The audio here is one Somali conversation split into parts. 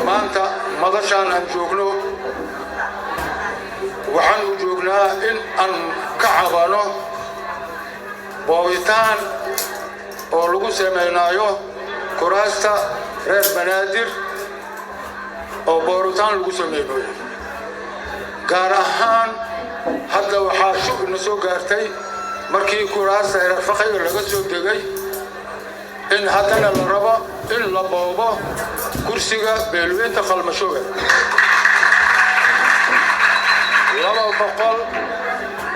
Maanta madashaan aan joogno waxaan u joognaa in aan ka cabano boobitaan oo lagu samaynaayo kuraasta reer Banaadir oo booritaan lagu samaynayo. Gaar ahaan hadda waxaa shub na soo gaartay markii kuraasta reer Faqayga laga soo degay in haddana la rabo in la boobo kursiga beelweynta Qalmashooga,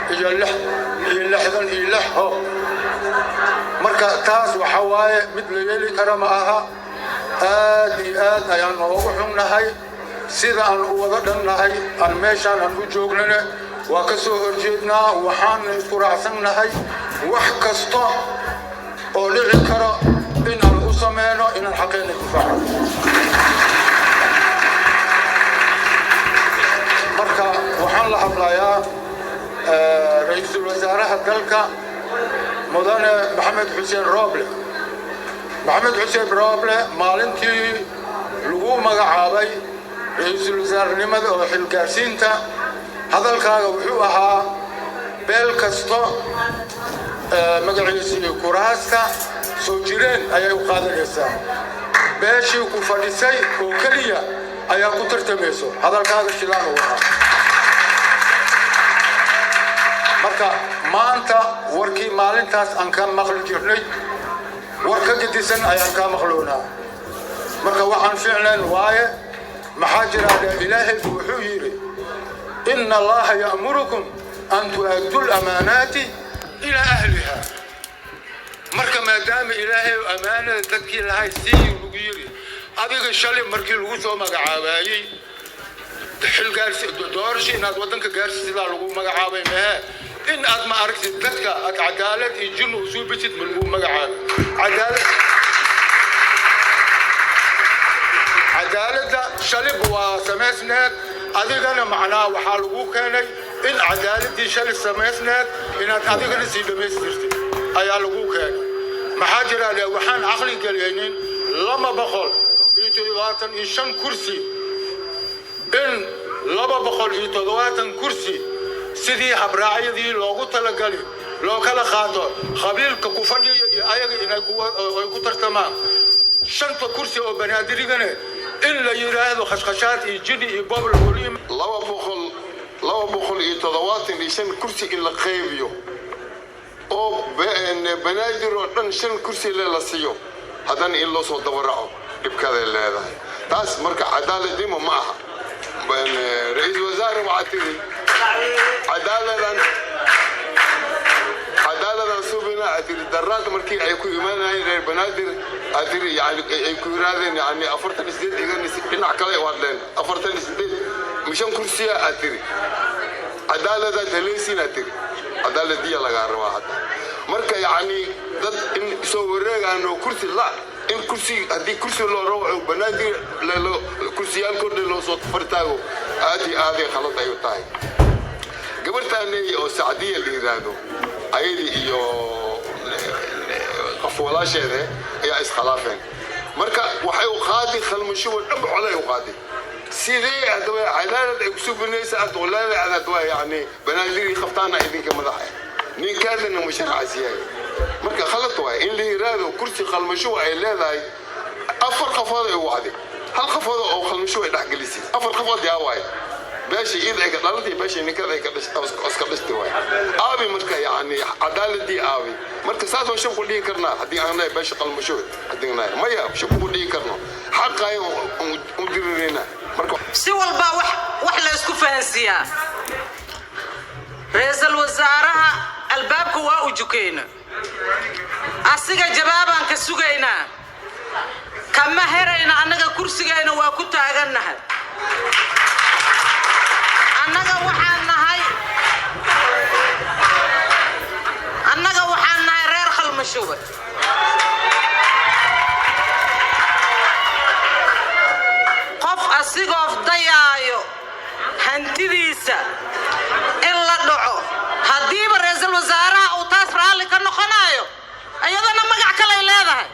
266 hoob. Marka taas waxa waaye mid la yeeli kara ma aha. Aad iyo aad ayaan noogu xunnahay. Sida aan u wada dhannahay aan meeshaan aan u joognane waa ka soo horjeednaa. Waxaana isku raacsannahay wax kasta oo dhici karo in aan u sameyno inaan xaqeenna difaaco. Marka waxaan la hadlayaa ra-iisul wasaaraha dalka, mudane Maxamed Xuseen Rooble. Maxamed Xuseen Rooble, maalintii lagu magacaabay ra-iisul wasaarenimada oo xilgaarsiinta, hadalkaaga wuxuu ahaa beel kasto magaciisii kuraasta soo jireen ayay u qaadanaysaa, beeshii ku fadhisay oo keliya ayaa ku tartamayso. Hadalkaaga sidaan uu ahaa. Marka maanta warkii maalintaas aan ka maqli jirnay war ka gedisan ayaan kaa maqloonaa. Marka waxaan fiicnayn waaye. Maxaa jira dhe Ilaahay wuxuu yidhi: "Ina Allaha ya'murukum an tu'addu lamaanaati ilaa ahliha." Marka maadaama Ilaahay ammaanada dadkii lahay sii lagu yidhi, adiga shalay markii lagu soo magacaabayey xilgaarsi doorasho inaad waddanka gaarsi sidaa lagu magacaabay mehe, in aad ma aragtid dadka aad cadaalad iyo jin u suubisid ma lagu magacaabay. Cadaalad, cadaaladda shalib waa samaysneed, adigana macnaa waxaa lagu keenay in cadaaladii shalay samaysneed inaad adigana sii dhammaystirtid ayaa lagu keenay. Maxaa jira dhe waxaan caqli gelaynin 275 kursi in 270 kursi sidii habraacyadii loogu talagali loo kala qaato, qabiilka ku fadhiya iyo ayaga inay ay ku tartamaan shanta kursi oo Banaadirigane in la yidhaahdo khashkhashaad iyo jini iyo bob lagula 275 kursi in la qaybiyo oo Banaadir oo dhan shan kursi le la siiyo, haddana in loo soo dabaraco dhibkaday leedahay taas. Marka cadaaladnimo ma aha. Ra-iisul wasaare, waxaa tiri cadaaladan, cadaaladan subina aad tiri. Daraad markii ay ku imaanayeen reer Banaadir aad tiri, yani ay ku yirahdeen, yani 48 igan dhinac kale u hadleen, 48 mishan kursiya aad tiri, cadaaladaad helaysiin aad tiri, cadaaladiya lagaa rabaa hadda. Marka yacni dad in soo wareegaan oo kursi la in kursi haddii kursi loo rabo Banaadir kursiyaalkoodha loo soo fartaago, aad iyo aaday khalad ay u tahay. Gabartaaney oo Sacdiya la yiraahdo, ayadii iyo qof walaasheede ayaa iskhilaafeen. Marka waxay u qaadi Khalmashuba dhanba colay u qaadi. Sidee haddaba cadaalad ay kusoo binaysa aad oo leedahay hadaba yani Banaadiri qabtaana idinka madaxa ninkaadana musharaxas yahay? Marka khalad waay in la yiraahdo kursi Khalmashuba ay leedahay afar qafood ay u wacday, hal qafood oo Khalmashuba ay dhexgelisay, afar qafood yaa waay? Beesha id ay ka dhalatay, beesha ninkada ay ka iska dhashtay waay aabi. Marka yani cadaaladii aabi. Marka saasoo shab ku dhihi karnaa haddii aan nahay beesha Qalmasho? Haddii nahay maya, shab ku dhihi karno, xaqayan u dirirayna marka. Si walba wax wax la isku fahansiiyaa. Ra-iisul wasaaraha albaabka waa u jukayna, asiga jawaabaan ka sugaynaa. Kama herayna annaga, kursigayna waa ku taagannahay. Annaga waxaan nahay, annaga waxaan nahay reer Khalmashuube. Qof asigoo dayaayo hantidiisa in la dhaco, haddiiba ra-iisul wasaaraha uu taas raalli ka noqonayo, iyadana magac kalay leedahay.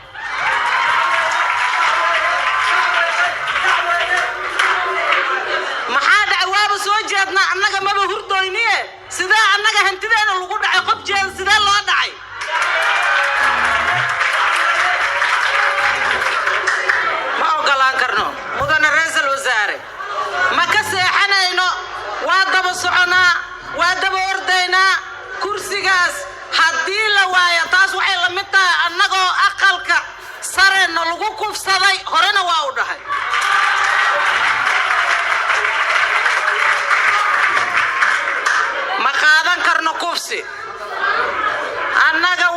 jeeda sidee loo dhacay? Ma ogolaan karno, mudane ra-iisul wasaare, ma ka seexanayno. Waa daba soconaa, waa daba ordaynaa. Kursigaas haddii la waayo, taas waxay la mid tahay annagoo aqalka sarena lagu kufsaday. Horena waa u dhahay. Ma qaadan karno kufsi. Annaga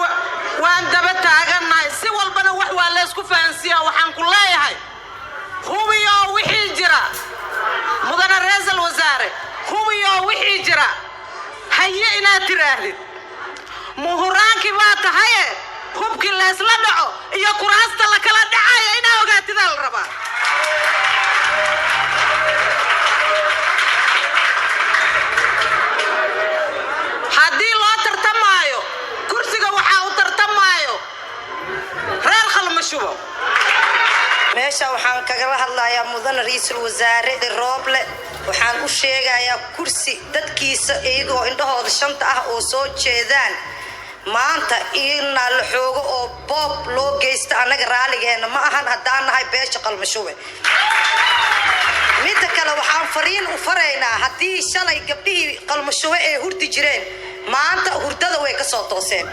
waan daba taagannahay. Si walbana wax waa laysku fahansiiyaa. Waxaan ku leeyahay, hubiyoo wixii jira, mudane ra-iisul wasaare, hubiyoo wixii jira. Haye, inaad tiraahdid muhuraankii baa tahaye, hubkii laysla dhaco iyo kuraasta la kala dhacayo inaa ogaatidaa la rabaa. Haddii loo tartamaayo kursiga, waxaa u tartamaayo reer Khalmashubo. Meesha waxaan kagala hadlayaa mudane ra-iisul wasaare Rooble. Waxaan u sheegayaa kursi dadkiisa iyagoo indhahooda shanta ah oo soo jeedaan maanta inaa la xoogo oo boob loo geysta, annaga raalligeenna ma ahan haddaan nahay beesha Qalmashuwe. Midda kale, waxaan fariin u faraynaa, haddii shalay gabdhihii Qalmashuwe ee hurdi jireen, maanta hurdada way ka soo tooseen,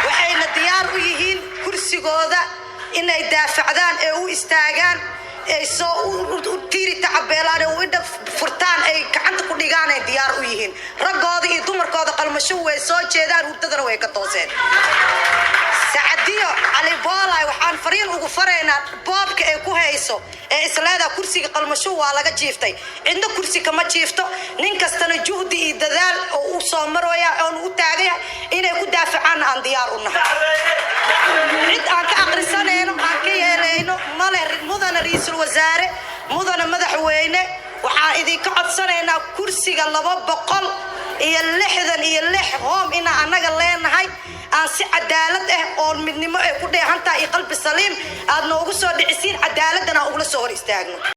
waxayna diyaar u yihiin kursigooda inay daafacdaan ee u istaagaan, ay soo u tiiri tacabeelaan ee u indha furtaan, ay gacanta ku dhigaan ay diyaar u yihiin. Raggooda iyo dumarkooda Qalmasho way soo jeedaan, hurdadana way ka tooseen. Sacadiyo Cali Boolay waxaan fariin ugu faraynaa, boobka ay ku hayso ee isleedaa kursiga Qalmasho waa laga jiiftay, cidna kursi kama jiifto. Nin kastana juhdi iyo dadaal oo u soo maraya oon u taagaya inay ku daafacaan aan diyaar u nahay. Cid aan ka aqrisanayno, aan ka yeelayno male. Mudane ra-iisul wasaare, mudane madaxweyne, waxaan idinka codsanaynaa kursiga 266 home inaan annaga leenahay, aan si cadaalad ah oo midnimo ay ku dheehan tahay iyo qalbi saliim aad noogu soo dhicisiin, cadaaladana ugula soo hor istaagno.